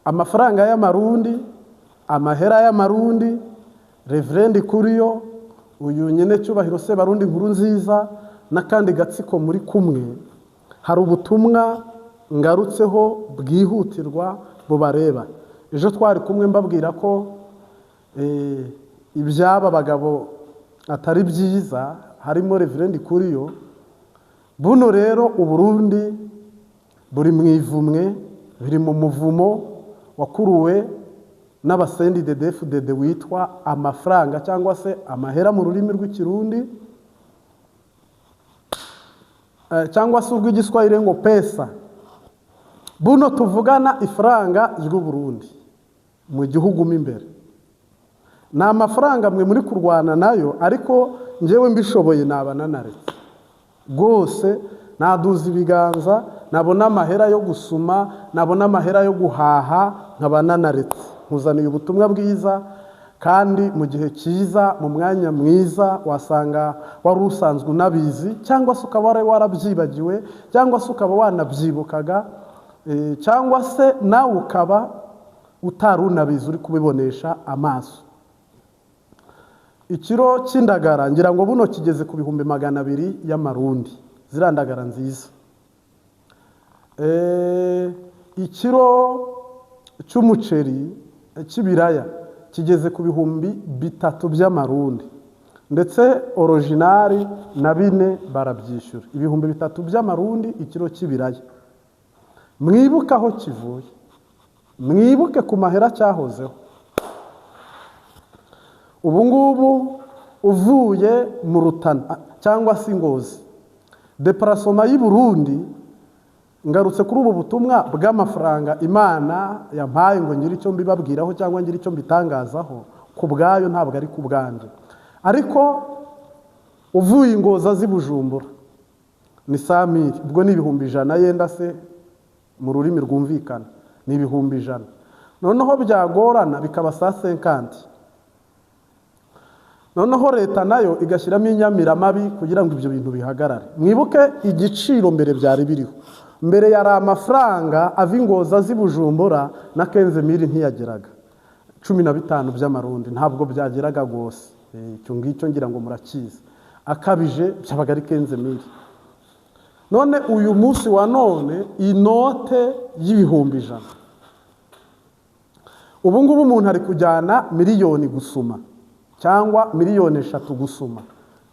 Amafaranga y'Amarundi, amahera y'Amarundi, Reverend Kuriyo, uyu nyine cyubahiro Sebarundi Nkuru Nziza n'akandi gatsiko muri kumwe, hari ubutumwa ngarutseho bwihutirwa bubareba. Ejo twari kumwe mbabwira ko iby'aba bagabo atari byiza, harimo Reverend Kuriyo. Buno rero Uburundi buri mu ivumwe, biri mu muvumo wakuruwe n'aba CNDD-FDD witwa amafaranga cyangwa se amahera mu rurimi rw'Ikirundi, cyangwa se urw'Igiswahili ngo pesa. Buno tuvugana, ifaranga ry'u Burundi mu gihugu mo imbere ni amafaranga mwe muri kurwana nayo, ariko njyewe mbishoboye naba nanaretse rwose, naduza ibiganza, nabona amahera yo gusuma, nabona amahera yo guhaha, nkaba nanaretse. Nkuzaniye ubutumwa bwiza kandi mu gihe cyiza, mu mwanya mwiza. Wasanga wari usanzwe unabizi, cyangwa se ukaba wari warabyibagiwe, cyangwa se ukaba wanabyibukaga, cyangwa se nawe ukaba utari unabizi, uri kubibonesha amaso. Ikiro cy'indagara ngira ngo buno kigeze ku 200,000 y'Amarundi, ziriya ndagara nziza. Ikiro cy'umuceri, cy'ibiraya kigeze ku 3000 by'Amarundi, ndetse original na 4 barabyishyura. 3000 by'Amarundi ikiro cy'ibiraya. Mwibuke aho kivuye, mwibuke ku mahera cyahozeho. Ubu ngubu uvuye mu Rutana cyangwa se Ingozi, déplacement y'i Burundi, ngarutse kuri ubu butumwa bw'amafaranga Imana yampaye ngo ngire icyo mbibabwiraho cyangwa ngire icyo mbitangazaho ku bwayo, ntabwo ari ku bwanjye. Ariko uvuye Ingozi z'i Bujumbura ni 100,000, ubwo ni 100,000 yenda se mu rurimi rwumvikana ni 100,000. Noneho byagorana bikaba 150. Noneho leta nayo igashyiramo inyamiramabi kugira ngo ibyo bintu bihagarare. Mwibuke igiciro mbere byari biriho. Mbere yari amafaranga ava Ingozi z'i Bujumbura na 15,000 ntiyageraga, 15 by'Amarundi ntabwo byageraga rwose. Icyo ngicyo ngira ngo murakizi, akabije byabaga ari 15,000. None uyu munsi wa none inote y'100,000, ubu ngubu umuntu ari kujyana miliyoni gusuma cyangwa miliyoni 3 gusuma.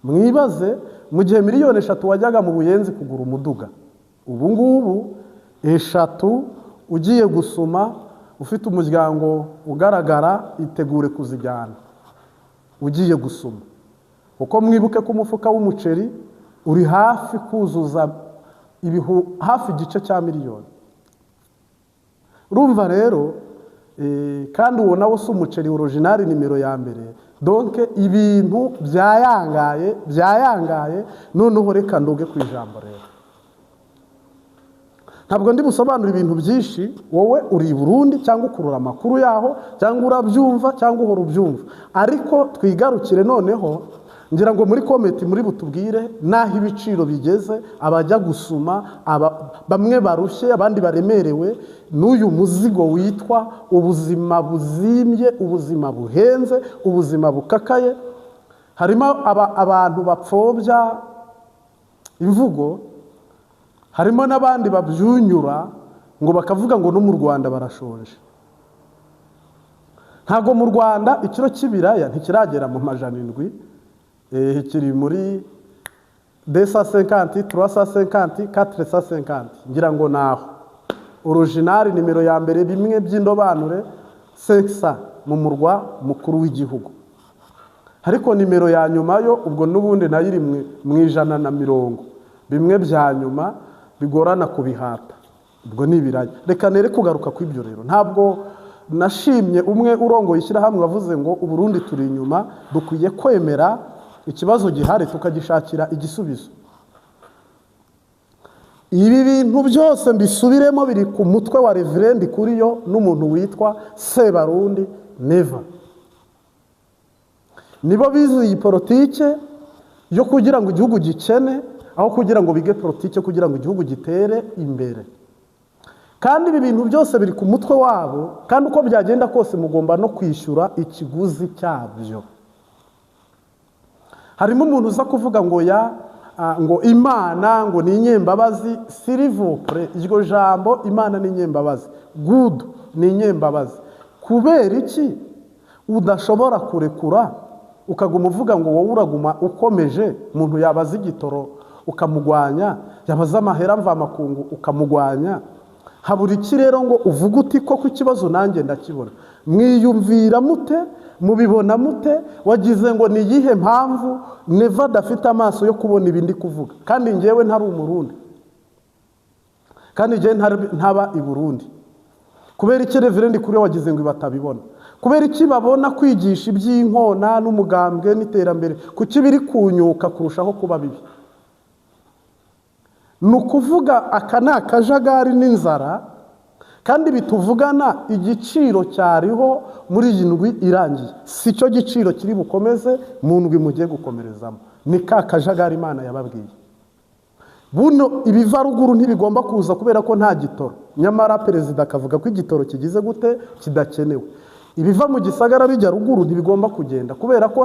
Mwibaze, mu gihe miliyoni 3 wajyaga mu Buyenzi kugura umuduga, ubu ngubu 3 ugiye gusuma ufite umuryango ugaragara, itegure kuzijyana ugiye gusuma, kuko mwibuke ko umufuka w'umuceri uri hafi kuzuza hafi igice cya miliyoni. Urumva rero, kandi uwo nawo si umuceri original nimero ya mbere. Donc ibintu byayangaye, byayangaye. Noneho reka nduge ku ijambo rero. Ntabwo ndi busobanure ibintu byinshi. Wowe uri i Burundi cyangwa ukurura amakuru yaho, cyangwa urabyumva, cyangwa uhora ubyumva, ariko twigarukire. Noneho ngira ngo muri comment muri butubwire n'aho ibiciro bigeze, abajya gusuma, bamwe barushye, abandi baremerewe n'uyu muzigo witwa ubuzima buzimbye, ubuzima buhenze, ubuzima bukakaye. Harimo abantu bapfobya imvugo, harimo n'abandi babyunyura ngo bakavuga ngo no mu Rwanda barashonje. Ntabwo mu Rwanda ikiro cy'ibiraya ntikiragera mu 700, kiri muri 250, 350, 450 ngira ngo naho. Original nimero ya mbere, bimwe by'indobanure, 500 mu murwa mukuru w'igihugu, ariko nimero ya nyuma yo ubwo n'ubundi nayo iri mu 150, bimwe bya nyuma bigorana kubihata. Ubwo ni ibiraya. Reka nere kugaruka ku ibyo rero. Ntabwo nashimye umwe urongoye ishyirahamwe wavuze ngo Uburundi turi inyuma. Dukwiye kwemera ikibazo gihari tukagishakira igisubizo. Ibi bintu byose mbisubiremo, biri ku mutwe wa Reverend Kuriyo n'umuntu witwa Sebarundi Neva. Nibo bize iyi politike yo kugira ngo igihugu gikene, aho kugira ngo bige politike kugira ngo igihugu gitere imbere. Kandi ibi bintu byose biri ku mutwe wabo, kandi uko byagenda kose mugomba no kwishyura ikiguzi cyabyo. Harimo umuntu uza kuvuga ngo ya ngo Imana ngo ni inyembabazi. S'il vous plaît, iryo jambo Imana ni inyembabazi, God ni inyembabazi, kubera iki udashobora kurekura ukaguma uvuga ngo wowe uraguma ukomeje? Umuntu yabaza igitoro ukamugwanya, yabaza amahera mvamakungu ukamugwanya. Habura iki rero ngo uvuge uti koko ikibazo nanjye ndakibona? Mwiyumvira mute? Mubibona mute? Wagize ngo ni iyihe mpamvu Neva adafite amaso yo kubona ibi ndi kuvuga, kandi ngewe ntari Umurundi, kandi ngewe ntaba i Burundi? Kubera iki Reverend kuri wagize ngo batabibona? Kubera iki babona kwigisha iby'inkona n'umugambwe n'iterambere, kuki biri kunyuka kurushaho kuba bibi? Ni ukuvuga aka ni akajagari n'inzara. Kandi bituvugana igiciro cyariho muri iyi ndwi irangiye si cyo giciro kiri bukomeze mu ndwi mugiye gukomerezamo. Ni ka kajagari Imana yababwiye. Buno ibiva ruguru ntibigomba kuza kubera ko nta gitoro, nyamara perezida akavuga ko igitoro kigize gute? Kidakenewe. Ibiva mu gisagara bijya ruguru ntibigomba kugenda kubera ko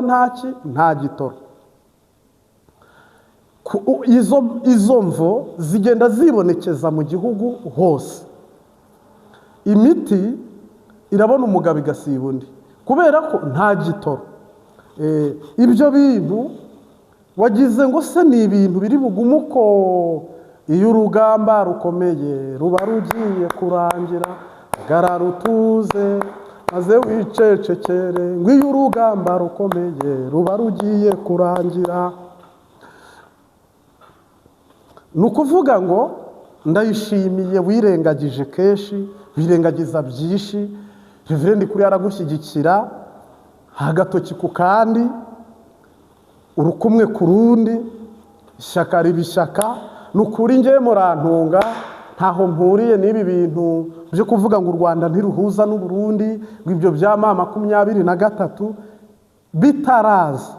nta gitoro. Izo mvo zigenda zibonekeza mu gihugu hose. Imiti irabona umugabo igasiba undi kubera ko nta gitoro. Ibyo bintu wagize ngo se ni ibintu biri bugume uko? Iyo urugamba rukomeye ruba rugiye kurangira, hagarara utuze maze wicecekere, ngo iyo urugamba rukomeye ruba rugiye kurangira. Ni ukuvuga ngo Ndayishimiye wirengagije kenshi, wirengagiza byinshi. Reverend kuri aragushyigikira agatoki ku kandi, urukumwe ku rundi, ishyaka riba ishyaka. Ni ukuri ngewe murantunga, ntaho mpuriye n'ibi bintu byo kuvuga ngo u Rwanda ntiruhuza n'u Burundi, ngo ibyo bya M23 bitaraza,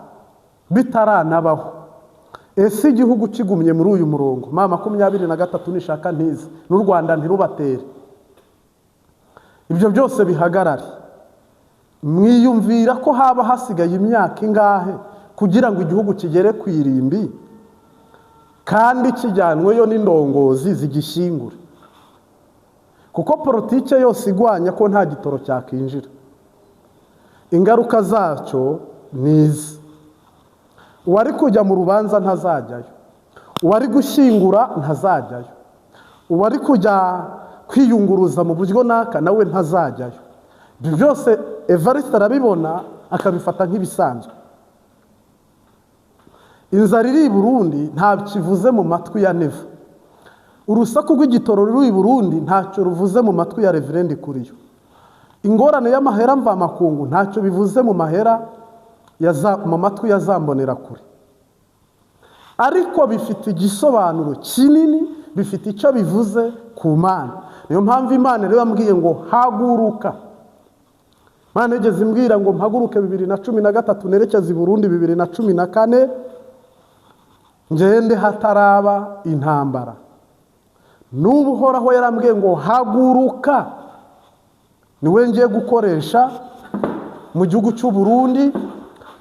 bitaranabaho. Ese igihugu kigumye muri uyu murongo, M23 nishaka ntize n'u Rwanda ntirubatere, ibyo byose bihagarare, mwiyumvira ko haba hasigaye imyaka ingahe kugira ngo igihugu kigere ku irimbi kandi kijyanweyo n'indongozi zigishyingure? Kuko politike yose igwanya ko nta gitoro cyakinjira, ingaruka zacyo ni izi: uwari kujya mu rubanza ntazajyayo, uwari gushyingura ntazajyayo, uwari kujya kwiyunguruza mu buryo naka nawe ntazajyayo. Ibyo byose Evariste arabibona akabifata nk'ibisanzwe. Inzara iri i Burundi nta kivuze mu matwi ya Neva. Urusaku rw'igitoro ruri i Burundi ntacyo ruvuze mu matwi ya Reverend Kuriyo. Ingorane y'amahera mvamakungu ntacyo bivuze mu mahera mu matwi ya za kure. Ariko bifite igisobanuro kinini, bifite icyo bivuze ku Mana. Niyo mpamvu Imana rero yambwiye ngo haguruka. Imana yigeze imbwira ngo mpaguruke 2013, nerekeze i Burundi 2014, ngende hataraba intambara. N'ubu Uhoraho yarambwiye ngo haguruka, niwe ngiye gukoresha mu gihugu cy'u Burundi,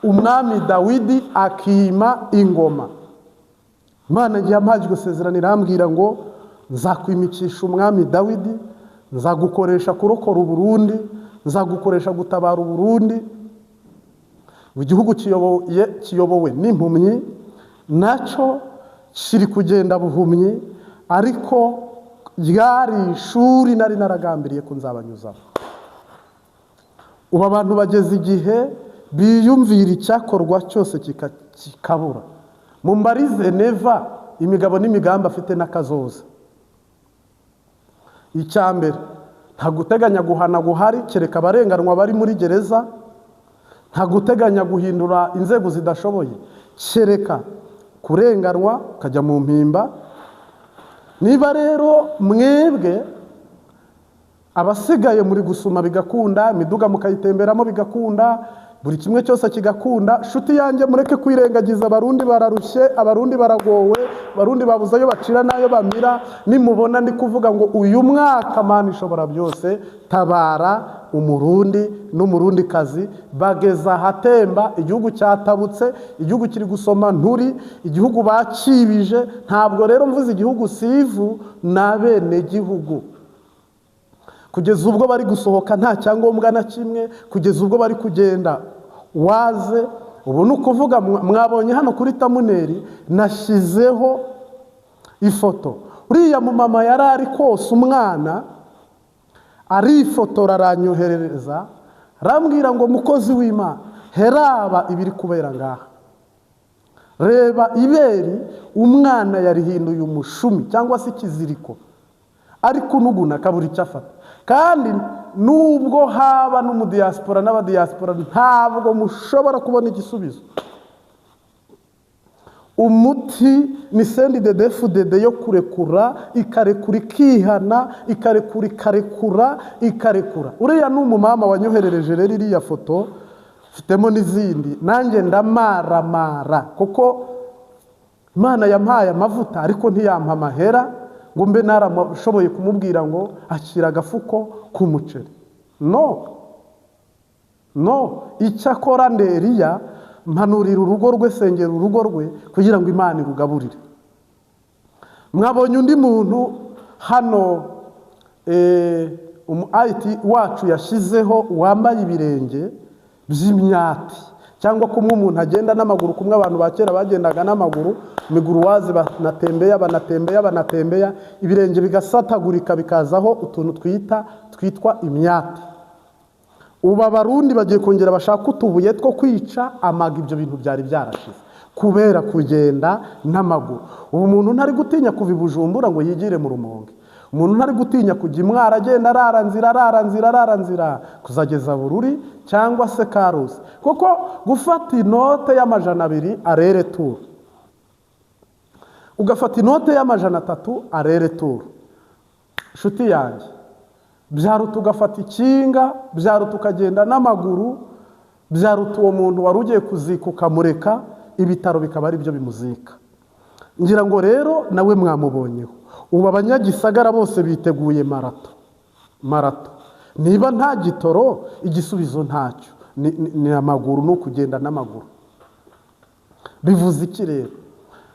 umwami Dawidi akima ingoma. Imana yampaye iryo sezerano, irambwira ngo nzakwimikisha umwami Dawidi, nzagukoresha kurokora Uburundi, nzagukoresha gutabara Uburundi. Igihugu kiyobowe n'impumyi, nacyo kiri kugenda buhumyi, ariko ryari ishuri nari naragambiriye ko nzabanyuzamo. Ubu abantu bageze igihe biyumvira icyakorwa cyose kikabura. Mumbarize Neva imigabo n'imigambi afite n'akazoza. Icya mbere, nta guteganya guhana guhari kereka abarenganwa bari muri gereza, nta guteganya guhindura inzego zidashoboye kereka kurenganwa ukajya mu mpimba. Niba rero mwebwe abasigaye muri gusuma bigakunda, imiduga mukayitemberamo bigakunda, Buri kimwe cyose kigakunda. Shuti yanjye, mureke kwirengagiza. Abarundi bararushye, Abarundi baragowe, Abarundi babuze ayo bacira n'ayo bamira. Nimubona ndi kuvuga ngo uyu mwaka, Mana ishobora byose, tabara Umurundi n'Umurundikazi bageze ahatemba. Igihugu cyatabutse, igihugu kiri gusoma nturi, igihugu bakibije. Ntabwo rero mvuze igihugu, sivu n'abenegihugu, kugeza ubwo bari gusohoka nta cyangombwa na kimwe, kugeza ubwo bari kugenda waze. Ubu ni ukuvuga, mwabonye hano kuri thumbnail nashyizeho ifoto. Uriya mumama yari ari kosa umwana, arifotora, aranyoherereza, arambwira ngo: "Mukozi w'Imana, heraba ibiri kubera ngaha, reba iberi umwana yarihinduye umushumi cyangwa se ikiziriko, ari kunuguna akabura icyo afata." Kandi nubwo haba n'umudiyasipora n'abadiyasipora, ntabwo mushobora kubona igisubizo. Umuti ni CNDD-FDD yo kurekura, ikarekura, ikihana, ikarekura, ikarekura, ikarekura. Uriya ni umumama wanyoherereje rero iriya foto, mfitemo n'izindi. Nanjye ndamaramara kuko Imana yampaye amavuta, ariko ntiyampa amahera ngo mbe naramushoboye kumubwira ngo akira agafuko k'umuceri. No, no, icyakora nderiya mpanurira urugo rwe, sengera urugo rwe kugira ngo Imana irugaburire. Mwabonye undi muntu hano, umu IT wacu yashyizeho, wambaye ibirenge by'imyati, cyangwa kumwe umuntu agenda n'amaguru, kumwe abantu ba kera bagendaga n'amaguru, miguru wazi, banatembeya, banatembeya, banatembeya, ibirenge bigasatagurika, bikazaho utuntu twitwa imyati. Ubu Abarundi bagiye kongera bashaka utubuye two kwica amaga. Ibyo bintu byari byarashize kubera kugenda n'amaguru. Ubu umuntu ntari gutinya kuva i Bujumbura ngo yigire mu Rumonge, umuntu ntari gutinya kujya imwara, agenda arara nzira, arara nzira, arara nzira, kuzageza Bururi cyangwa se Karusi, kuko gufata inote y'200 aller-retour, ugafata inote y'300 aller-retour, inshuti yanjye, byaruta ugafata ikinga, byaruta ukagenda n'amaguru, byaruta uwo muntu wari ugiye kuzika ukamureka, ibitaro bikaba ari byo bimuzika. Ngira ngo rero nawe mwamubonyeho. Ubu abanyagisagara bose biteguye marato, marato. Niba nta gitoro, igisubizo ntacyo, ni amaguru, ni ukugenda n'amaguru. Bivuze iki rero?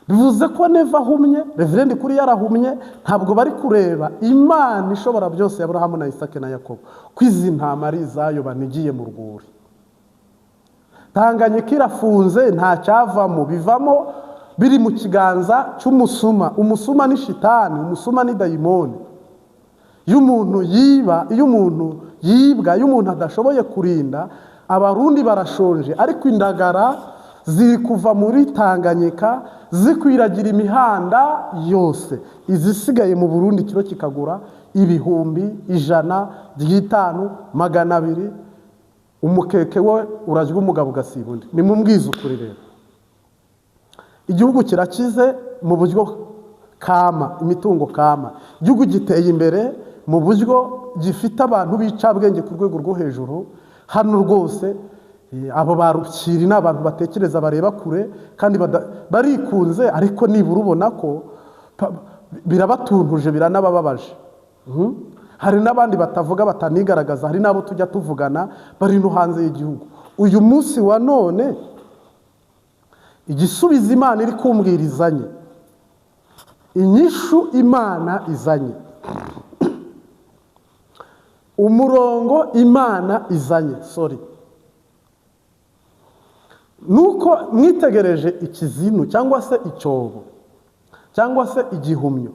Bivuze ko Neva ahumye, Reverend kuri yarahumye, ntabwo bari kureba Imana ishobora byose ya Aburahamu na Isake na Yakobo, ko izi ntama ari izayo banigiye mu rwuri. Tanganyika irafunze, nta cyavamo, bivamo biri mu kiganza cy'umusuma. Umusuma ni shitani, umusuma ni dayimoni. Iyo umuntu yiba, iyo umuntu yibwa, iyo umuntu adashoboye kurinda. Abarundi barashonje, ariko indagara ziri kuva muri Tanganyika zikwiragira imihanda yose. Izisigaye mu Burundi, kiro kikagura 105,000, 200. Umukeke we urarya umugabo ugasiba undi. Ni mu ukuri rero, igihugu kirakize mu buryo kama, imitungo kama. Igihugu giteye imbere mu buryo gifite abantu b'icabwenge ku rwego rwo hejuru. Hano rwose, abo ba Rukiri ni abantu batekereza, bareba kure, kandi barikunze, ariko nibura ubona ko birabatuntuje, biranabababaje. Hari n'abandi batavuga, batanigaragaza, hari n'abo tujya tuvugana bari no hanze y'igihugu. Uyu munsi wa none, igisubizo Imana iri kumbwira izanye, inyishu Imana izanye, umurongo Imana izanye, sorry, nuko mwitegereje ikizinu cyangwa se icyobo cyangwa se igihumyo,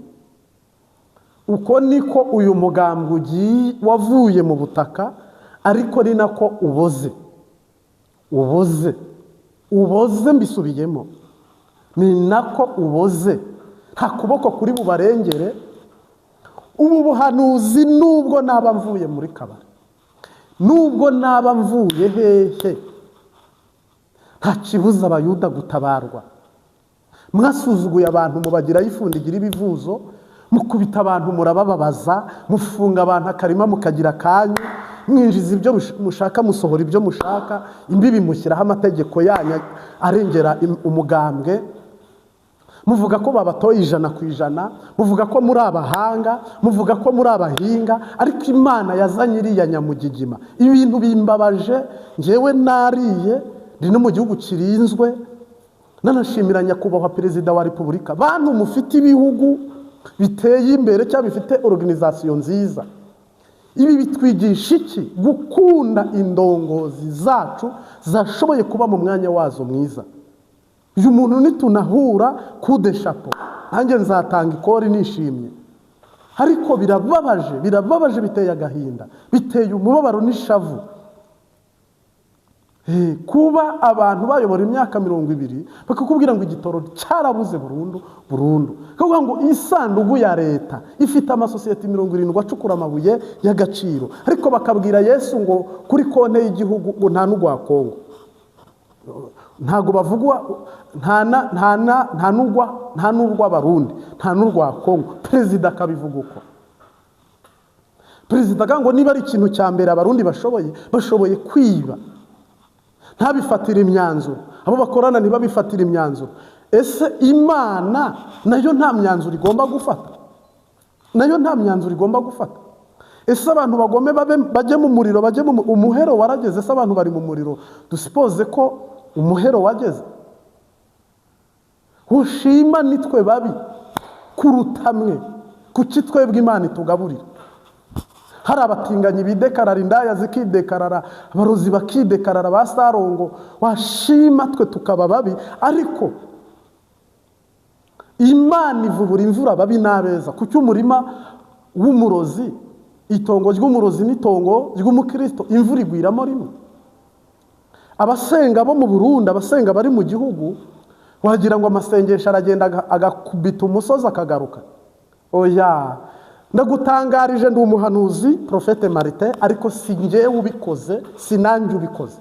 uko niko uyu mugambwe ugiye wavuye mu butaka, ariko ni nako uboze, uboze, uboze. Mbisubiyemo, ni nako uboze, nta kuboko kuri bubarengere. Ubu buhanuzi, nubwo naba mvuye muri kabari, nubwo naba mvuye hehe, nta kibuza Abayuda gutabarwa. Mwasuzuguye abantu, mubagiraho ifundigira ibivuzo, mukubita abantu, murabababaza, mufunga abantu akarima, mukagira akanyu. Mwinjiza ibyo mushaka, musohora ibyo mushaka. Imbibi mushyiraho amategeko yanyu arengera umugambwe. Muvuga ko babatoye 100%, muvuga ko muri abahanga, muvuga ko muri abahinga, ariko Imana yazanye iriya nyamugigima. Ibintu bimbabaje, njyewe nariye, ndi no mu gihugu kirinzwe. Nanashimira nyakubahwa Perezida wa Repubulika. Bantu mufite ibihugu biteye imbere cyangwa bifite organisation nziza, ibi bitwigisha iki? Gukunda indongozi zacu zashoboye kuba mu mwanya wazo mwiza. Uyu muntu nitunahura, coup de chapeau, nanjye nzatanga ikori nishimye. Ariko birababaje, birababaje, biteye agahinda, biteye umubabaro n'ishavu. Kuba abantu bayobora imyaka 20, bakakubwira ngo igitoro cyarabuze burundu burundu, bakavuga ngo isanduku ya leta ifite amasosiyete 70 acukura amabuye y'agaciro, ariko bakabwira Yesu ngo kuri konte y'igihugu ngo nta n'ugwa Kongo, ntabwo bavugwa, nta na nta na nta n'ugwa, nta n'urw'Abarundi, nta n'urwa Kongo. Perezida akabivuga uko. Perezida akavuga ngo niba ari ikintu cya mbere Abarundi bashoboye, bashoboye kwiba. Ntabifatire imyanzuro, abo bakorana ntibabifatire imyanzuro. Ese Imana nayo nta myanzuro igomba gufata? Nayo nta myanzuro igomba gufata? Ese abantu bagome babe bajye mu muriro, bajye mu umuhero warageze? Ese abantu bari mu muriro, dusipoze ko umuhero wageze? Ushima nitwe babi kuruta mwe. Kuki twebwe Imana itugaburira? Hari abatinganyi bidekarara, indaya zikidekarara, abarozi bakidekarara, ba sarongo. Washima twe tukaba babi, ariko Imana ivubura imvura babi n'abeza. Kuki umurima w'umurozi, itongo ry'umurozi n'itongo ry'umukristo imvura igwiramo rimwe? Abasenga bo mu Burundi, abasenga bari mu gihugu, wagira ngo amasengesho aragenda agakubita umusozi akagaruka. Oya, ndagutangarije, ndi umuhanuzi Prophète Martin, ariko si njyewe ubikoze, si nanjye ubikoze.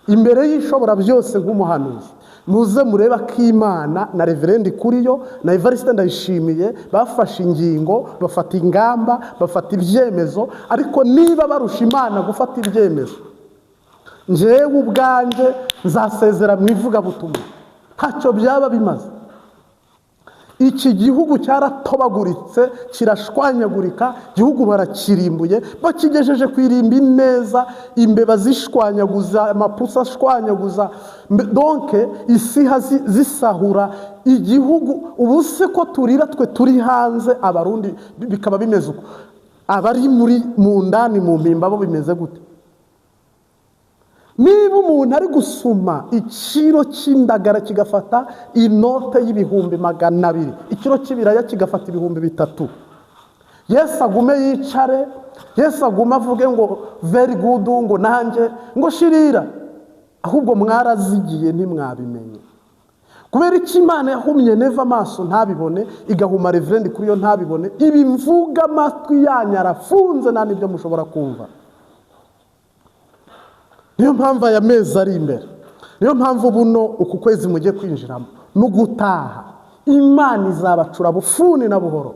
Imbere y'Ishobora byose nk'umuhanuzi, muze murebe ko Imana na Reverend Kuriyo na Evariste Ndayishimiye bafashe ingingo, bafata ingamba, bafata ibyemezo. Ariko niba barusha Imana gufata ibyemezo, njyewe ubwanjye nzasezera mu ivugabutumwa, ntacyo byaba bimaze. Iki gihugu cyaratobaguritse, kirashwanyagurika, igihugu barakirimbuye, bakigejeje ku irimbi neza. Imbeba zishwanyaguza, amapusi ashwanyaguza, donc isiha zisahura igihugu. Ubu se ko turira twe turi hanze Abarundi, bikaba bimeze uko, abari muri mu ndani mu mpimba bo bimeze gute? Niba umuntu ari gusuma ikiro cy'indagara kigafata inote y'200,000, ikiro cy'ibiraya kigafata 3000, Yesu agume yicare, Yesu agume avuge ngo very good, ngo nanjye ngo shirira. Ahubwo mwarazigiye ntimwabimenye. Kubera icyo Imana yahumye Neva amaso ntabibone, igahuma Reverend kuri yo ntabibone? Ibi mvuga amatwi yanyu arafunze, nta n'ibyo mushobora kumva. Niyo mpamvu aya mezi ari imbere, niyo mpamvu buno uku kwezi mugiye kwinjiramo no gutaha, Imana izabacura bufuni na buhoro.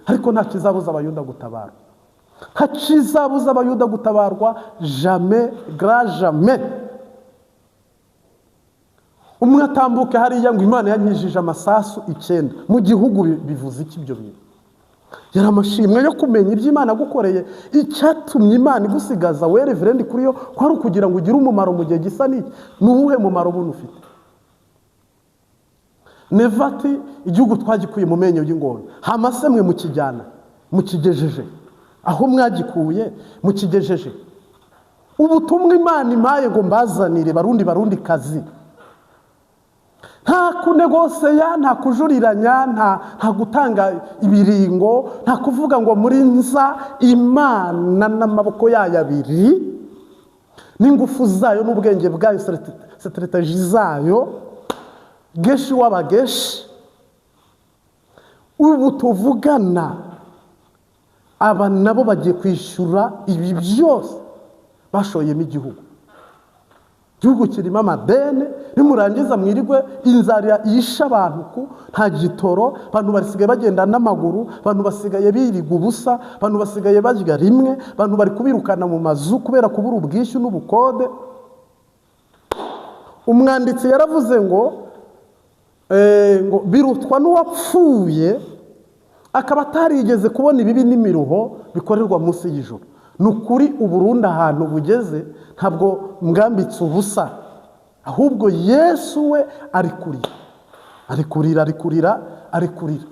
Ariko nta kizabuza Abayuda gutabarwa, nta kizabuza Abayuda gutabarwa, jamais, grand jamais. Umwe atambuke hariya ngo Imana yankijije amasasu 9 mu gihugu, bivuze iki ibyo bintu? Yari amashimwe yo kumenya ibyo Imana agukoreye. Icyatumye Imana igusigaza we Reverend kuri yo ko ari ukugira ngo ugire umumaro mu gihe gisa n'iki. Ni uwuhe mumaro buno ufite? Neva ati igihugu twagikuye mu menyo y'ingona. Hama se mwe mukijyana mukigejeje aho mwagikuye, mukigejeje? Ubutumwa Imana impaye ngo mbazanire, Barundi, Barundi kazi, nta kunegoseya, nta kujuriranya, nta gutanga ibiringo, nta kuvuga ngo muri nza. Imana n'amaboko yayo abiri n'ingufu zayo n'ubwenge bwayo, stratégie zayo, geshi w'abageshi, ubu tuvugana aba nabo bagiye kwishyura ibi byose bashoyemo igihugu. Igihugu kirimo amadene. Nimurangiza mwirigwe inzara yishe abantu ku nta gitoro. Abantu basigaye bagenda n'amaguru, abantu basigaye biriga ubusa, abantu basigaye barya rimwe, abantu bari kubirukana mu mazu kubera kubura ubwishyu n'ubukode. Umwanditsi yaravuze ngo birutwa n'uwapfuye akaba atarigeze kubona ibibi n'imiruho bikorerwa munsi y'ijuru. Ni ukuri, Uburundi ahantu bugeze ntabwo mwambitse ubusa, ahubwo Yesu we ari kurira, ari kurira, ari kurira, ari kurira,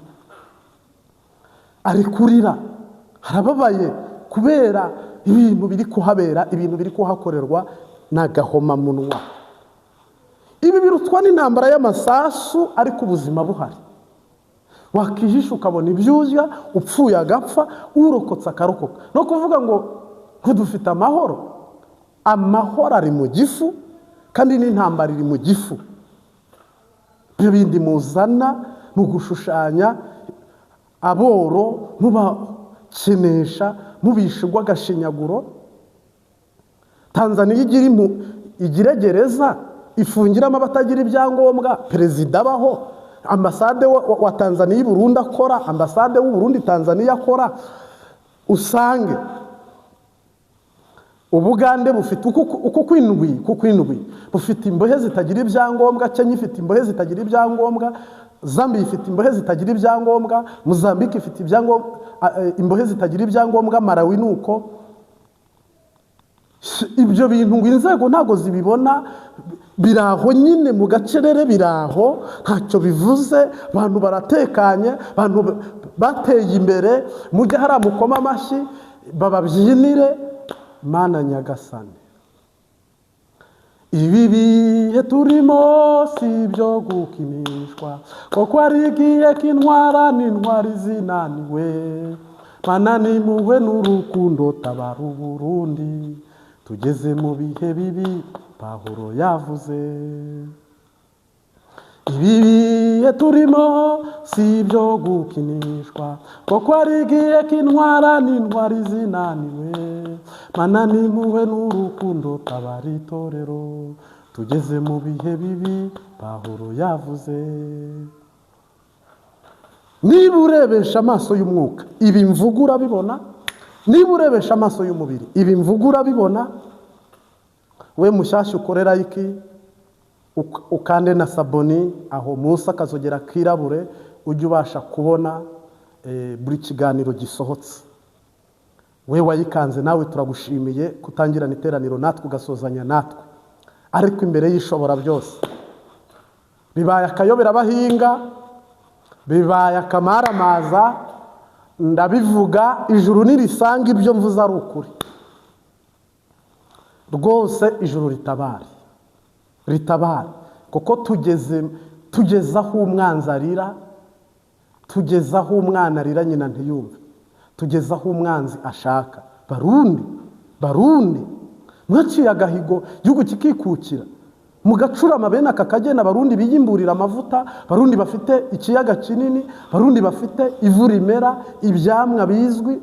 ari kurira, harababaye kubera ibintu biri kuhabera, ibintu biri kuhakorerwa n'agahomamunwa. Ibi birutwa n'intambara y'amasasu, ariko ubuzima buhari, wakihisha ukabona ibyo urya, upfuye agapfa, urokotse akarokoka. No kuvuga ngo dufite amahoro, amahoro ari mu gifu, kandi n'intambara iri mu gifu. Ibyo bindi muzana ni ugushushanya aboro, mubakenesha, mubisha urw'agashinyaguro. Tanzaniya igira gereza ifungiramo abatagira ibyangombwa, perezida abaho, ambasade wa Tanzaniya i Burundi akora, ambasade w'u Burundi Tanzaniya akora. Usange Ubugande bufite uku kwindwi bufite imbohe zitagira ibyangombwa, Kenya ifite imbohe zitagira ibyangombwa, Zambia ifite imbohe zitagira ibyangombwa, Mozambique ifite ibyangombwa, imbohe zitagira ibyangombwa, Malawi ni uko. Ibyo bintu ngo inzego ntabwo zibibona, biraho nyine mu gacerere, biraho ntacyo bivuze. Abantu baratekanye, abantu bateye imbere, mujye hariya mukoma amashyi bababyinire. Mana nyagasani, ibi bihe turimo si ibyo gukinishwa, kuko ari igihe k'intwara n'intwari zinaniwe. Mana n'impuhwe n'urukundo, tabara Uburundi, tugeze mu bihe bibi Pawulo yavuze. Ibi bihe turimo si ibyo gukinishwa, kuko ari igihe k'intwara n'intwari zinaniwe. Mana n'impuhwe n'urukundo, tabara itorero, tugeze mu bihe bibi Pawulo yavuze. Niba urebesha amaso y'umwuka, ibi mvuga urabibona. Niba urebesha amaso y'umubiri, ibi mvuga urabibona. We mushyashya ukorera iki, ukande na s'abonner aho munsi akazogera kirabure, ujye ubasha kubona buri kiganiro gisohotse. We wayikanze nawe turagushimiye kutangirana iteraniro natwe, ugasozanya natwe. Ariko imbere y'Ishobora byose bibaye akayobera bahinga, bibaye akamaramaza. Ndabivuga, ijuru nirisanga ibyo mvuze ari ukuri rwose, ijuru ritabare, ritabare, kuko tugeze aho umwanzi arira, tugeze aho umwana arira nyina ntiyumve, tugeze aho umwanzi ashaka. Barundi, Barundi, mwaciye agahigo, igihugu kikikukira, mugacurama bene aka kagena. Abarundi biyimburira amavuta, Barundi bafite ikiyaga kinini, Barundi bafite ivu rimera ibyamwa bizwi.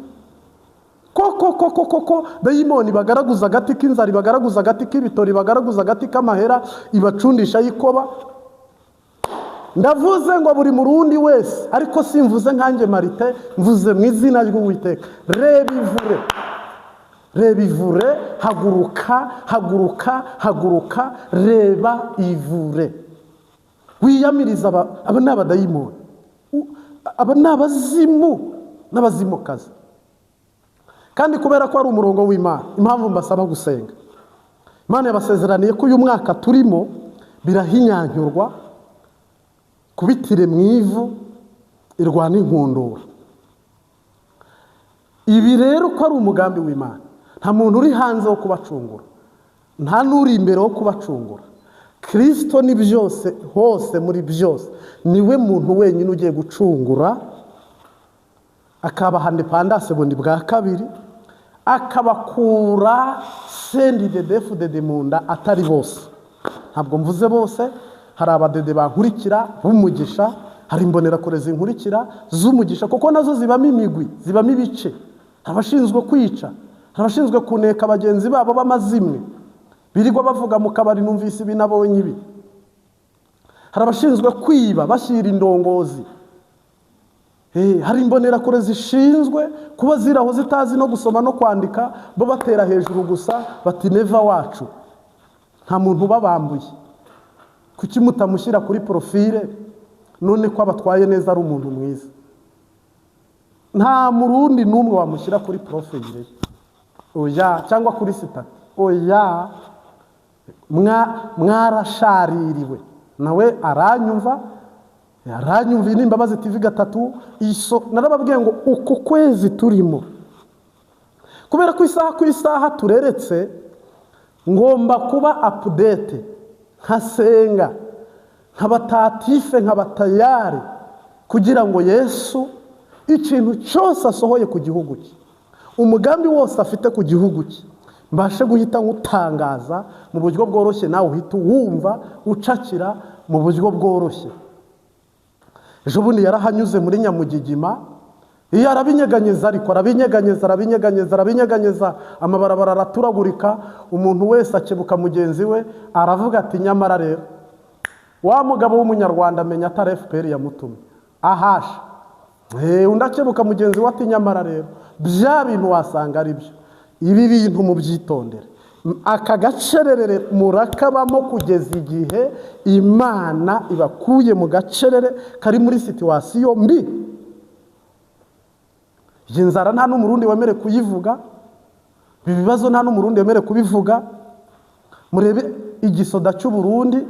Koko koko koko, dayimoni bagaraguza agati k'inzara, bagaraguza agati k'ibitori, bagaraguza agati k'amahera, ibacundisha y'ikoba. Ndavuze ngo buri Murundi wese, ariko simvuze nkanjye Marite, mvuze mu izina ry'Uwiteka. Reba ivure, reba ivure, haguruka, haguruka, haguruka, reba ivure, wiyamiriza aba ni abadayimoni, aba ni abazimu n'abazimukazi. Kandi kubera ko ari umurongo w'Imana, impamvu mbasaba gusenga, Imana yabasezeraniye ko uyu mwaka turimo birahinyanyurwa, kubitire mu ivu irwana inkundura. Ibi rero ko ari umugambi w'Imana, nta muntu uri hanze wo kubacungura, nta n'uri imbere wo kubacungura. Kirisito ni byose hose muri byose, niwe muntu wenyine ugiye gucungura, akabaha indépendance bundi bwa kabiri, akabakura CNDD-FDD mu nda. Atari bose, ntabwo mvuze bose. Hari abadede bankurikira b'umugisha, hari imbonerakure zinkurikira z'umugisha, kuko nazo zibamo imigwi, zibamo ibice. Hari abashinzwe kwica, hari abashinzwe kuneka bagenzi babo b'amazimwe. Birirwa bavuga mu kabari, numvise ibi, nabonye ibi. Hari abashinzwe kwiba bashyira indongozi. Hari imbonerakure zishinzwe kuba ziraho zitazi no gusoma no kwandika, bo batera hejuru gusa bati Neva wacu. Nta muntu ubabambuye. Kuki mutamushyira kuri profile none ko abatwaye neza, ari umuntu mwiza? Nta Murundi n'umwe wamushyira kuri profile ye, oya, cyangwa kuri statut, oya. Mwarashaririwe. Nawe aranyumva, aranyumva. Iyi ni Imbabazi TV gatatu. Iso narababwiye ngo uku kwezi turimo, kubera ko isaha ku isaha tureretse, ngomba kuba update, nkasenga, nkabatatife, nkabatayari, kugira ngo Yesu ikintu cyose asohoye ku gihugu cye, umugambi wose afite ku gihugu cye, mbashe guhita nywutangaza mu buryo bworoshye, nawe uhita uwumva ucakira mu buryo bworoshye. Ejo bundi yarahanyuze muri Nyamugigima, iyo arabinyeganyeza, ariko arabinyeganyeza, arabinyeganyeza, arabinyeganyeza, amabarabara araturagurika, umuntu wese akebuka mugenzi we, aravuga ati: "Nyamara rero wa mugabo w'Umunyarwanda amenya atari FPR yamutumye ahasha." Undi akebuka mugenzi we ati: "Nyamara rero bya bintu wasanga ari byo." Ibi bintu mubyitondere. Aka gacerere murakabamo kugeza igihe Imana ibakuye mu gacerere kari muri situation mbi. Iyi nzara nta n'Umurundi wemerewe kuyivuga, ibi bibazo nta n'Umurundi wemerewe kubivuga. Murebe igisoda cy'Uburundi,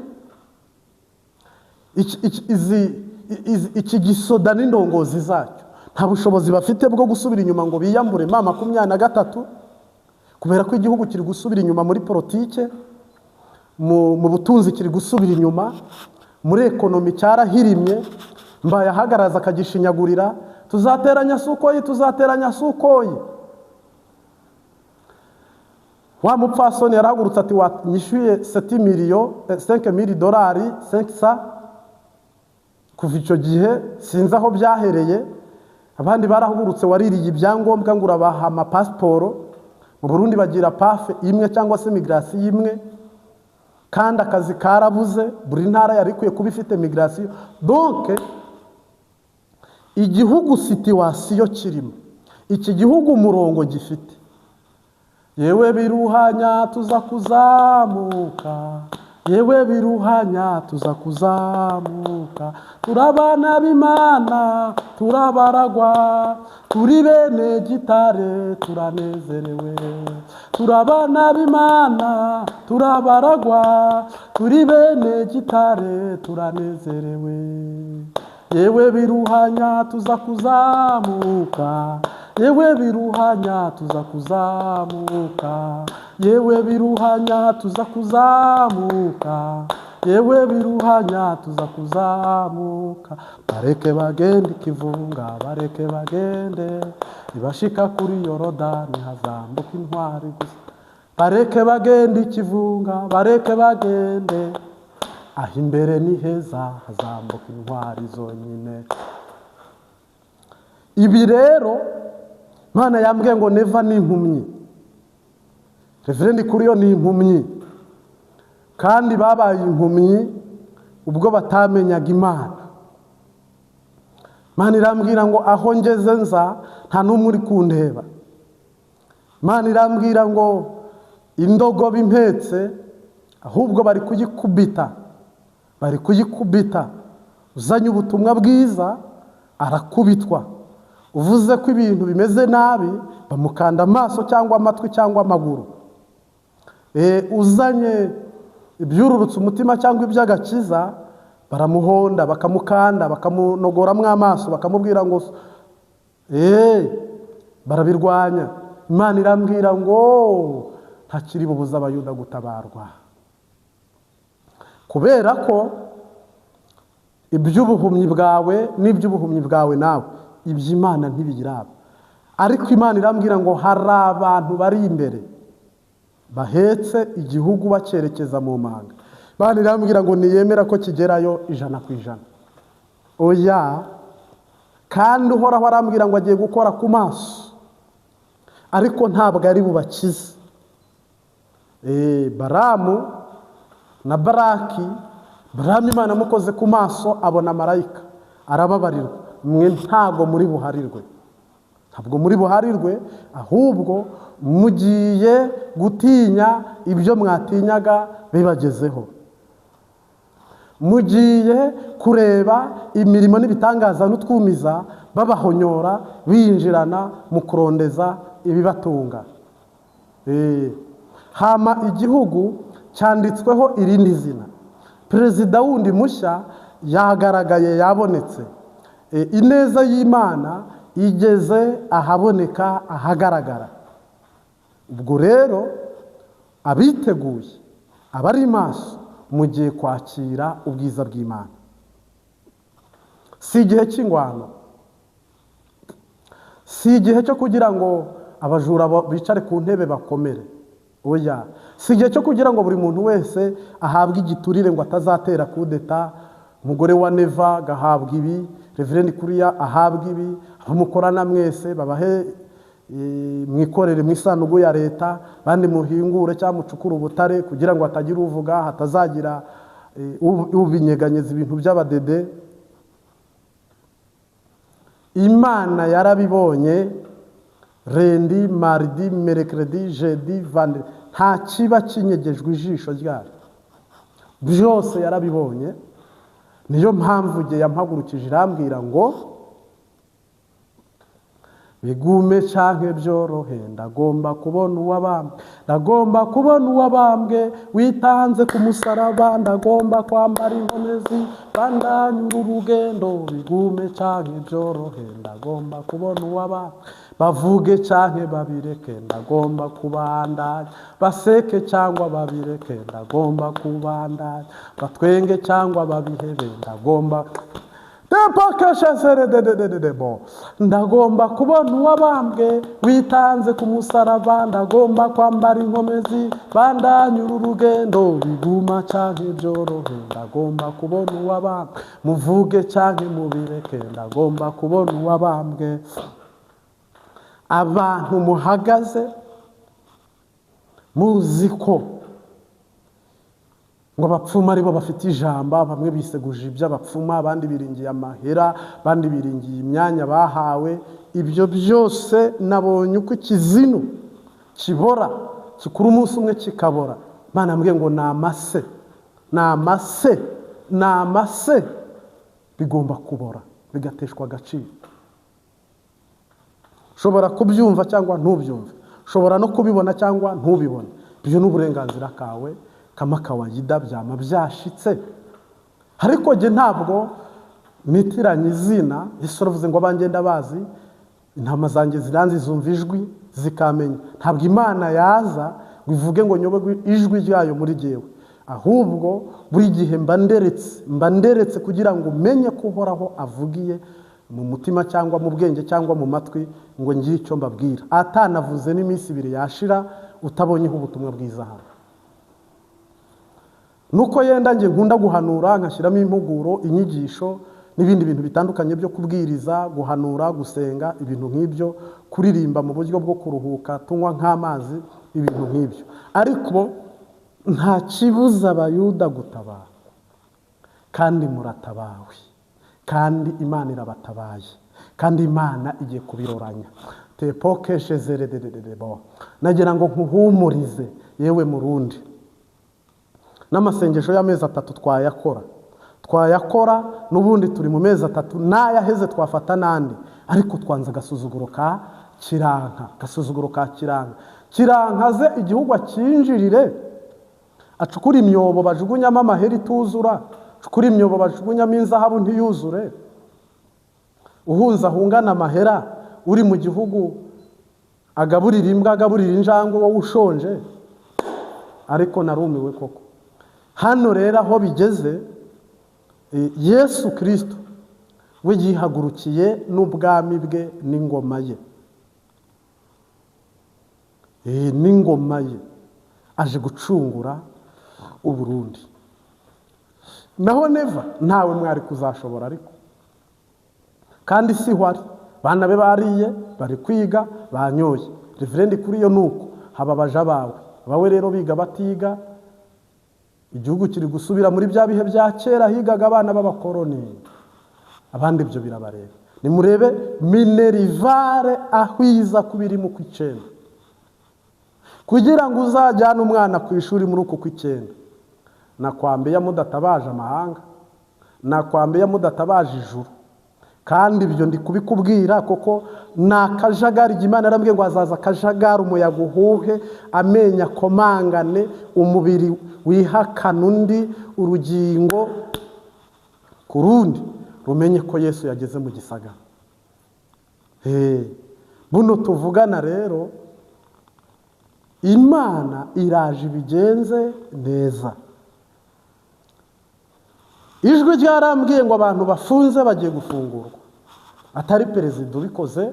iki gisoda n'indongozi zacyo nta bushobozi bafite bwo gusubira inyuma ngo biyambure M23, kubera ko igihugu kiri gusubira inyuma muri politike, mu butunzi kiri gusubira inyuma, muri économie cyarahirimye. Mbaye ahagaraza akagishinyagurira: "Tuzateranya Sukhoi, tuzateranya Sukhoi." Wa mupfasoni yarahagurutse ati: "Wanyishyuye 7 millions, 5 mille dolari 5 sa." Kuva icyo gihe sinzi aho byahereye. Abandi barahagurutse: "Waririye ibyangombwa ngo urabaha amapasiporo." Mu Burundi bagira PAF imwe cyangwa se migration imwe, kandi akazi karabuze. Buri ntara yari ikwiye kuba ifite migration. Donc igihugu, situation kirimo iki gihugu, umurongo gifite, yewe biruhanya tuza kuzamuka, yewe biruhanya tuza kuzamuka. Turabana b'Imana, turabaragwa, turi bene gitare, turanezerewe. Turabana b'Imana, turabaragwa, turi bene gitare, turanezerewe. Yewe biruhanya tuza kuzamuka, yewe biruhanya tuza kuzamuka, yewe biruhanya tuza kuzamuka, yewe biruhanya tuza kuzamuka. Bareke bagende ikivunga, bareke bagende, ibashika kuri Yorodani hazambuka intwari gusa. Bareke bagende ikivunga, bareke bagende, aho imbere ni heza, hazambuka intwari zonyine. Ibi rero Imana yambwiye ngo Neva ni impumyi, Reverend Kuriyo ni impumyi, kandi babaye impumyi ubwo batamenyaga Imana. Imana irambwira ngo aho ngeze nza nta n'umwe uri kundeba. Imana irambwira ngo indogobe impetse ahubwo bari kuyikubita, bari kuyikubita. Uzanye ubutumwa bwiza arakubitwa, uvuze ko ibintu bimeze nabi bamukanda amaso cyangwa amatwi cyangwa amaguru. Uzanye ibyururutse umutima cyangwa iby'agakiza baramuhonda, bakamukanda, bakamunogoramo amaso, bakamubwira ngo barabirwanya. Imana irambwira ngo ntakiri bubuze Abayuda gutabarwa, kubera ko iby'ubuhumyi bwawe n'iby'ubuhumyi bwawe nawe iby'Imana ntibiyiraba. Ariko Imana irambwira ngo hari abantu bari imbere bahetse igihugu bacyerekeza mu manga. Imana irambwira ngo ntiyemera ko kigerayo 100%, oya. Kandi Uhoraho arambwira ngo agiye gukora ku maso, ariko ntabwo ari bubakize. Baramu na Baraki. Baramu Imana amukoze ku maso abona marayika arababarirwa. Mwe ntago muri buharirwe, ntabwo muri buharirwe, ahubwo mugiye gutinya ibyo mwatinyaga bibagezeho. Mugiye kureba imirimo n'ibitangaza n'utwumiza babahonyora binjirana mu kurondeza ibibatunga. Hama igihugu cyanditsweho irindi zina, perezida wundi mushya yagaragaye, yabonetse. Ineza y'Imana igeze ahaboneka, ahagaragara. Ubwo rero abiteguye, abari maso, mugiye kwakira ubwiza bw'Imana. Si igihe cy'ingwano, si igihe cyo kugira ngo abajura bicare ku ntebe bakomere, oya. Si igihe cyo kugira ngo buri muntu wese ahabwe igiturire ngo atazatera kudeta. Umugore wa Neva agahabwa ibi, Reverend Kuriya ahabwa ibi, abamukorana mwese babahe, mwikorere mu isanduku ya leta, bandi muhingure cyangwa mucukure ubutare kugira ngo hatagira uvuga, hatazagira ubinyeganyeza ibintu by'abadede. Imana yarabibonye. Lundi, mardi, mercredi, jeudi, vendredi, nta kiba kinyegejwe ijisho ryayo, byose yarabibonye. Niyo mpamvu igihe yampagurukije irambwira ngo bigume canke byorohe, ndagomba kubona uwabambwe, ndagomba kubona uwabambwe witanze ku musaraba, ndagomba kwambara inkomezi bandanyura urugendo. Bigume canke byorohe, ndagomba kubona uwabambwe, bavuge canke babireke, ndagomba kubandanya, baseke cyangwa babireke, ndagomba kubandanya, batwenge cyangwa babihebe, ndagomba ndagomba kubona uwabambwe witanze ku musaraba, ndagomba kwambara inkomezi bandanyura urugendo. Biguma canke byorohe, ndagomba kubona uwabambwe, muvuge canke mubireke, ndagomba kubona uwabambwe. Abantu muhagaze muzi ko ngo abapfumu aribo bafite ijambo, bamwe biseguje iby'abapfumu, abandi biringiye amahera, abandi biringiye imyanya bahawe. Ibyo byose nabonye uko ikizinu kibora, kikura umunsi umwe kikabora. Imana mbwiye ngo ni amase, ni amase, ni amase, bigomba kubora bigateshwa agaciro. Ushobora kubyumva cyangwa ntubyumve, ushobora no kubibona cyangwa ntubibone, ibyo ni uburenganzira kawe kama kawaida, byama byashitse. Ariko jye ntabwo nitiranya izina. Yesu aravuze ngo abanjye ndabazi, intama zanjye ziranzi, zumva ijwi zikamenya. Ntabwo Imana yaza ngo ivuge ngo nyobe ijwi ryayo muri jyewe, ahubwo buri gihe mba nderetse, mba nderetse kugira ngo umenye ko Uhoraho avugiye mu mutima cyangwa mu bwenge cyangwa mu matwi, ngo ngire icyo mbabwira. Atanavuze n'iminsi 2 yashira utabonyeho ubutumwa bwiza hano. Nuko yenda nge nkunda guhanura, nkashyiramo impuguro, inyigisho n'ibindi bintu bitandukanye byo kubwiriza, guhanura, gusenga, ibintu nk'ibyo, kuririmba mu buryo bwo kuruhuka, tunywa nk'amazi, ibintu nk'ibyo. Ariko nta kibuza Abayuda gutabara, kandi muratabawe, kandi Imana irabatabaye, kandi Imana igiye kubiroranya. Tepokeshezerederebo, nagira ngo nkuhumurize yewe Murundi, n'amasengesho y'amezi 3 twayakora, twayakora n'ubundi turi mu mezi 3, n'ayaheze twafata n'andi, ariko twanze agasuzuguro ka Kiranka, agasuzuguro ka Kiranka. Kiranka ze igihugu akinjirire, acukura imyobo bajugunyamo amaheri ituzura, acukura imyobo bajugunyamo inzahabu ntiyuzure, uhunza ahungana amahera, uri mu gihugu agaburira imbwa, agaburira injangwe, wowe ushonje. Ariko narumiwe koko. Hano rero aho bigeze, Yesu Kristo we yihagurukiye n'ubwami bwe n'ingoma ye, n'ingoma ye aje gucungura Uburundi. Naho Neva ntawe mwari kuzashobora, ariko kandi si ho ari, bana be bariye, bari kwiga, banyoye. Reverend kuri yo nuko hababaje abawe. Bawe rero biga batiga, igihugu kiri gusubira muri bya bihe bya kera higaga abana b'abakoroni. Abandi ibyo birabareba. Nimurebe minerivare aho iza kuba iri mu kw'icyenda, kugira ngo uzajyane umwana ku ishuri muri uku kw'icyenda. Nakwambiye mudatabaje amahanga, nakwambiye mudatabaje ijuru. Kandi ibyo ndi kubikubwira koko ni akajagari. Imana yarambwiye ngo hazaza akajagari, umuyaga uhuhe, amenyo akomangane, umubiri wihakana undi, urugingo ku rundi, rumenye ko Yesu yageze mu gisagara. Buno tuvugana rero, Imana iraje ibigenze neza. Ijwi ryarambwiye ngo abantu bafunze bagiye gufungurwa, atari perezida ubikoze,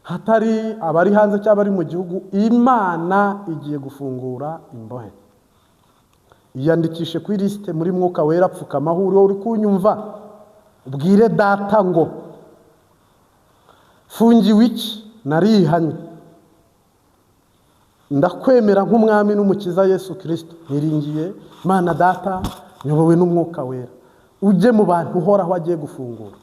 hatari abari hanze cyangwa abari mu gihugu. Imana igiye gufungura imbohe. Iyandikishe kuri lisite muri Mwuka Wera, pfukama aho uri kunyumva, ubwire data ngo fungiwe iki, narihanye, ndakwemera nk'umwami n'umukiza Yesu Kristo, niringiye Imana data, nyobowe n'Umwuka Wera. Ujye mu bantu uhoraho agiye gufungura,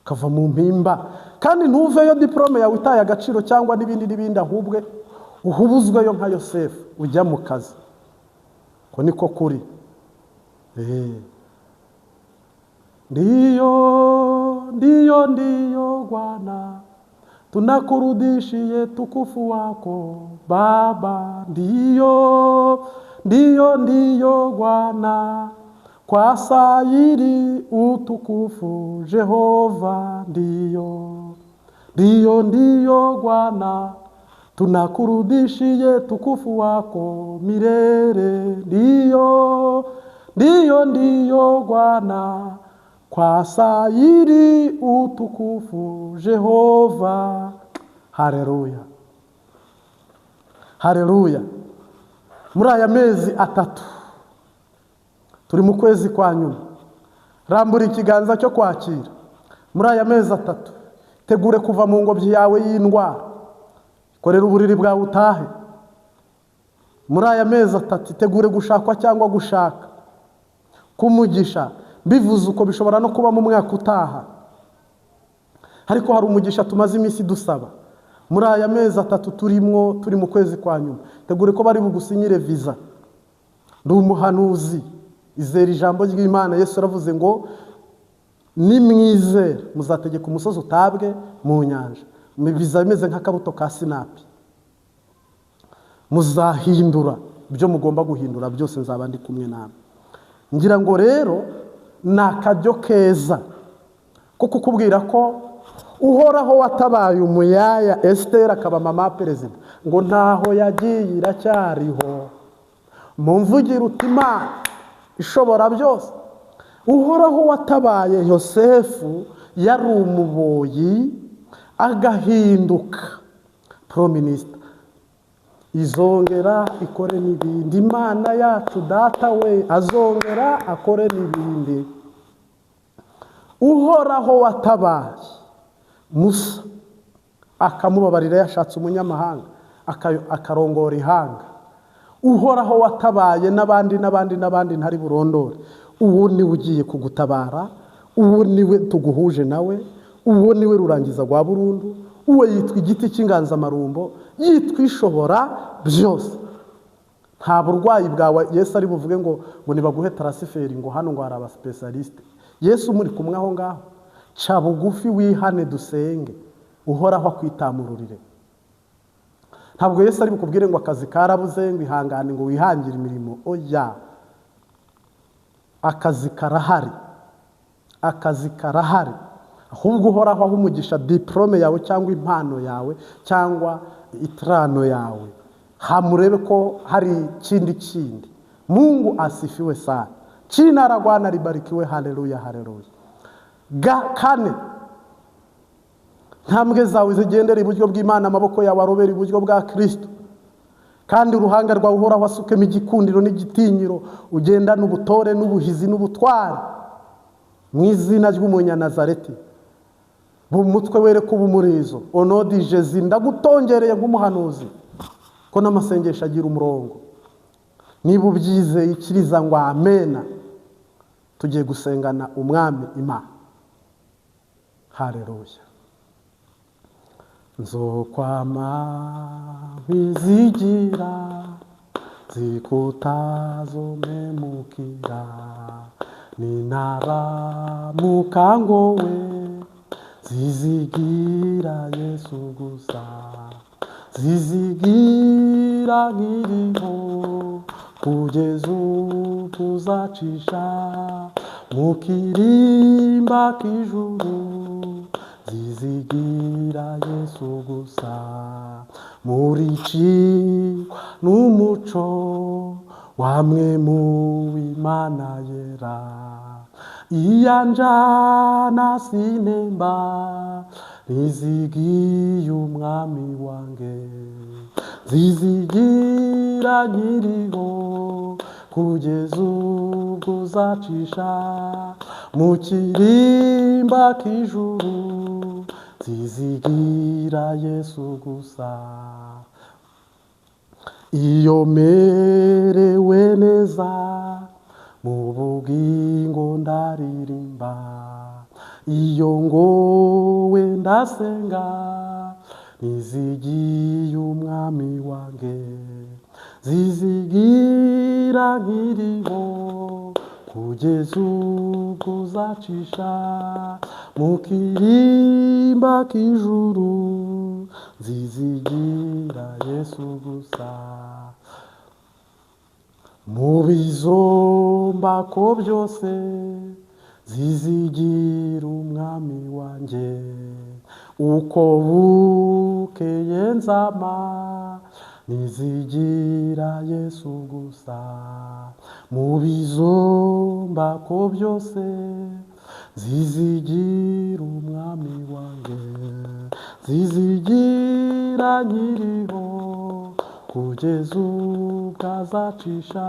ukava mu mpimba. Kandi ntuveyo diplome yawe itaye agaciro cyangwa n'ibindi n'ibindi, ahubwo uhubuzweyo nka Yosefu ujya mu kazi. Ko niko kuri. Ndiyo, ndiyo, ndiyo Bwana, tunakurudishie tukufu wako Baba. Ndiyo, ndiyo, ndiyo Bwana, kwa sairi utukufu Jehova. Ndiyo, ndiyo, ndiyo Bwana, tunakurudishie tukufu wako milele. Ndiyo, ndiyo, ndiyo Bwana, kwa sairi utukufu Jehova. Haleluya, haleluya. Muri aya mezi atatu turi mu kwezi kwa nyuma, rambura ikiganza cyo kwakira. Muri aya mezi atatu tegure kuva mu ngobyi yawe y'indwara, korera uburiri bwawe utahe. Muri aya mezi atatu tegure gushakwa cyangwa gushaka kumugisha. Bivuze uko bishobora no kuba mu mwaka utaha, ariko hari umugisha tumaze iminsi dusaba. Muri aya mezi atatu turimo, turi mu kwezi kwa nyuma, tegure ko bari bugusinyire visa. Ndi umuhanuzi, izera ijambo ry'Imana. Yesu aravuze ngo nimwizera muzategeka umusozi utabwe mu nyanja. Biza bimeze nk'akabuto ka sinapi. Muzahindura ibyo mugomba guhindura byose, nzaba ndi kumwe namwe. Ngira ngo rero ni akaryo keza ko kukubwira ko uhoraho watabaye umuyaya Esiteri akaba mama perezida, ngo ntaho yagiye iracyariho. Mumvugire uti Imana ishobora byose. Uhoraho watabaye Yosefu yari umuboyi agahinduka prominister, izongera ikore n'ibindi. Imana yacu data we azongera akore n'ibindi. Uhoraho watabaye Musa akamubabarira, yashatse umunyamahanga akarongora ihanga. Uhoraho watabaye n'abandi n'abandi n'abandi ntari burondore, uwo niwe ugiye kugutabara, uwo niwe tuguhuje nawe, uwo niwe rurangiza rwa burundu, uwo yitwa igiti cy'inganzamarumbo, yitwa ishobora byose. Nta burwayi bwawe Yesu ari buvuge ngo nibaguhe tarasiferi, ngo hano ngo hari abasipesialisite. Yesu muri kumwe aho ngaho. Ca bugufi wihane dusenge, uhoraho akwitamururire. Ntabwo Yesu ari bukubwire ngo akazi karabuze, ngo ihangane, ngo wihangire imirimo. Oya, akazi karahari, akazi karahari. Ahubwo uhoraho aho umugisha diplome yawe cyangwa impano yawe cyangwa itrano yawe, hamurebe ko hari kindi kindi. Mungu asifiwe sana. Jina la Bwana libarikiwe. Haleluya, haleluya. Kane, ntambwe zawe zigendera iburyo bw'Imana, amaboko yawe arobera iburyo bwa Kristo, kandi uruhanga rwawe uhoraho asukemo igikundiro n'igitinyiro, ugendana ubutore n'ubuhizi n'ubutwari mu izina ry'umunyanazareti. Bumutwe were kuba umurizo onodi Jezi, ndagutongereye nk'umuhanuzi. Ko n'amasengesho agira umurongo. Niba ubyizeye ikiriza ngo amena. Tugiye gusengana umwami Imana. Haleluya. Nzokwama bizigira zikutazomemukira ninaramuka ngowe zizigira Yesu gusa zizigira nkiriho kugeza uzacisha mu kirimba k'ijuru zizigira Yesu gusa muricikwa n'umuco wamwe mu Imana yera iyanjana sinemba nizigiye umwami wange zizigira nkiriho kugeza ubwo uzacisha mu kirimba k'ijuru zizigira Yesu gusa. Iyo merewe neza mu bugingo ndaririmba, iyo ngowe ndasenga nizigiye umwami wange zizigira nkiriho kugeza ubwo uzacisha mu kirimba k'ijuru zizigira Yesu gusa. Mu bizombako byose zizigira umwami wanjye uko bukeye nzama nizigira Yesu gusa. Mu bizombako byose zizigira umwami wanjye zizigira nkiriho kugeza ubwo azacisha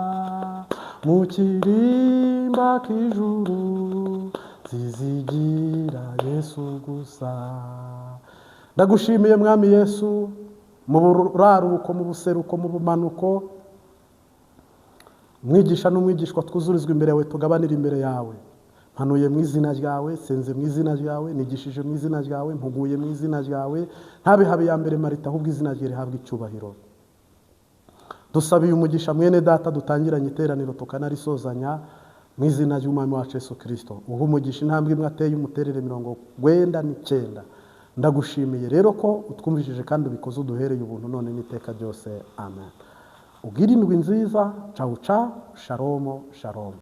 mu kirimba k'ijuru zizigira Yesu gusa. Ndagushimiye mwami Yesu mu buraruko, mu buseruko, mu bumanuko, mwigisha n'umwigishwa twuzurizwa imbere yawe, tugabanira imbere yawe. Mpanuye mu izina ryawe, senze mu izina ryawe, nigishije mu izina ryawe, mpuguye mu izina ryawe, ntabihabe ya mbere Marita, ahubwo izina rye rihabwe icyubahiro. Dusabiye umugisha mwene data dutangiranye iteraniro tukanarisozanya mu izina ry'umwami wacu Yesu Kristo. Uha umugisha intambwe imwe ateye umuterere 99. Ndagushimiye rero ko utwumvishije kandi ubikoze uduhereye ubuntu none n'iteka ryose. Amen. Ugire indwi nziza. Ciao ciao. Shalom shalom.